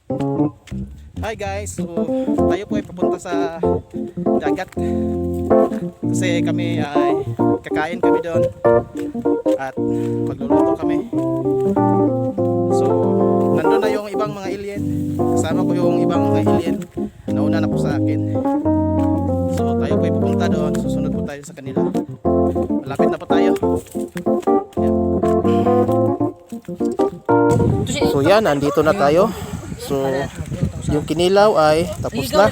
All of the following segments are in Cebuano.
Hi guys, so tayo po ay papunta sa dagat. Kasi kami ay kakain kami doon at magluluto kami. So, nandun na yung ibang mga alien. Kasama ko yung ibang mga alien. Nauna na po sa akin. So, tayo po ay pupunta doon. Susunod po tayo sa kanila. Malapit na po tayo. Ayan. So yan, nandito na tayo. So, yung kinilaw ay tapos na.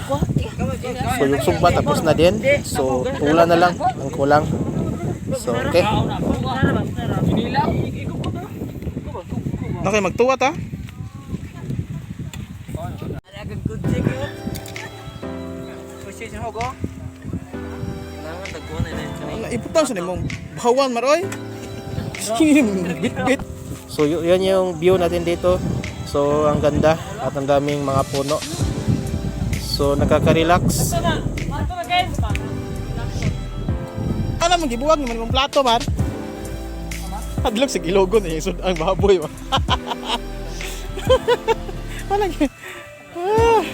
So yung sugba tapos na din. So tula na lang ang kulang. So okay. Okay, magtuwa ta. Iputang sa nimong bawan maroy. Bit bit. So yun yung view natin dito. So ang ganda at ang daming mga puno. So nakaka-relax. Ano man gibuwag ni man imong plato man? Hadlok sa gilogon eh sud ang baboy ba. Wala gyud. Ah.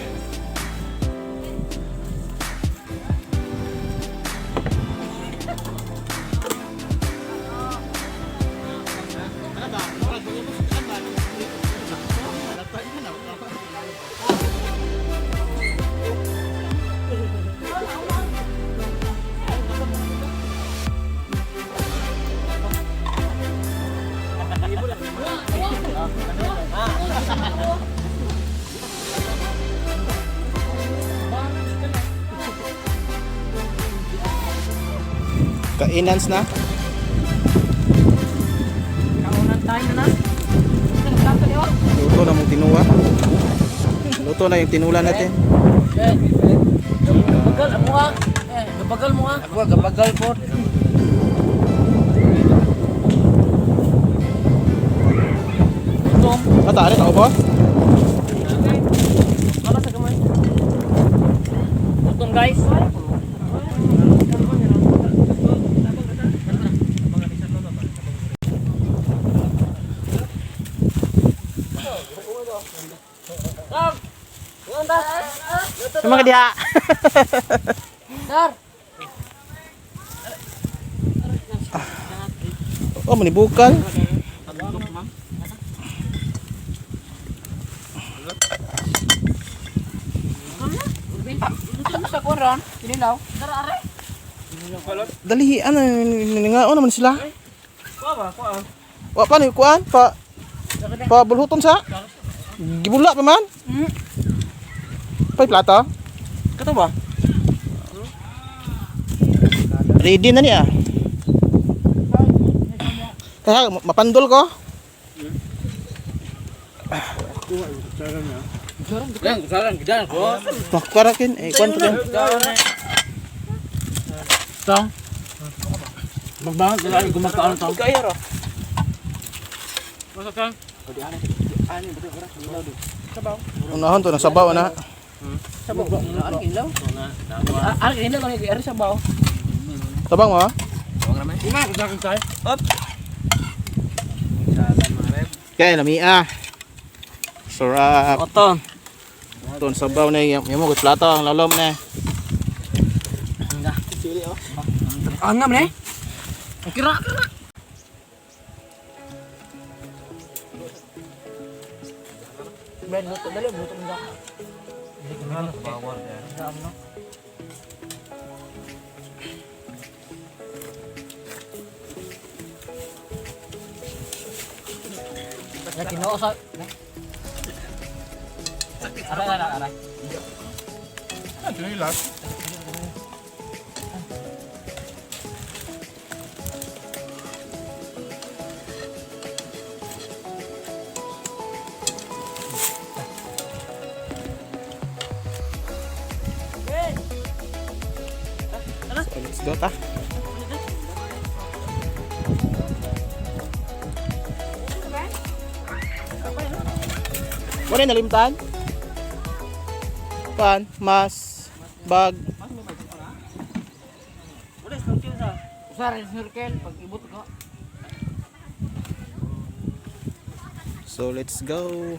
Kainans na. Kaunan tayo na. Luto na mong tinuwa. Luto na yung tinula natin. Eh, gabagal mo ah. Eh, gabagal mo ah. Ako, gabagal po. Gutom. Natari tao ba? Wala sa gamay. Gutom, guys. Sama ka diha. Sir. Oh, manibukal. Gutom sa kuron. Kinilaw. Tara, are. Dali, ano, nga naman sila. Kuha ba? Kuha. Wa pa ni kuan pa pa bulhuton sa. Gibula pa man. Pay plato. Kato ba? Ready na niya. Kaya mapandol ko. Lang, saran, gidan ko. Pakarakin eh kuan pa. Tong. Magbangat sila ay gumagkaan tong. Kaya ro. Masa tong? Unahon to na sabaw na. Sabaw. Ano kinilaw? Ano kinilaw? Ano kinilaw? Sabaw. Tabang mo. Ah. Ima, kusakan tayo. Up. Kaya lamia. Sarap. Oton. Ton sabaw na yung mo plato ang lalom na. Angam ne. Kira kira. Ben, luto dali, luto mo Ya kinoo sa. Aray, aray, aray. So, let's go ta. Wala nalimtan? Pan, mas, bag. Wala snorkel sa. Usar snorkel pag ibot ko. So let's go.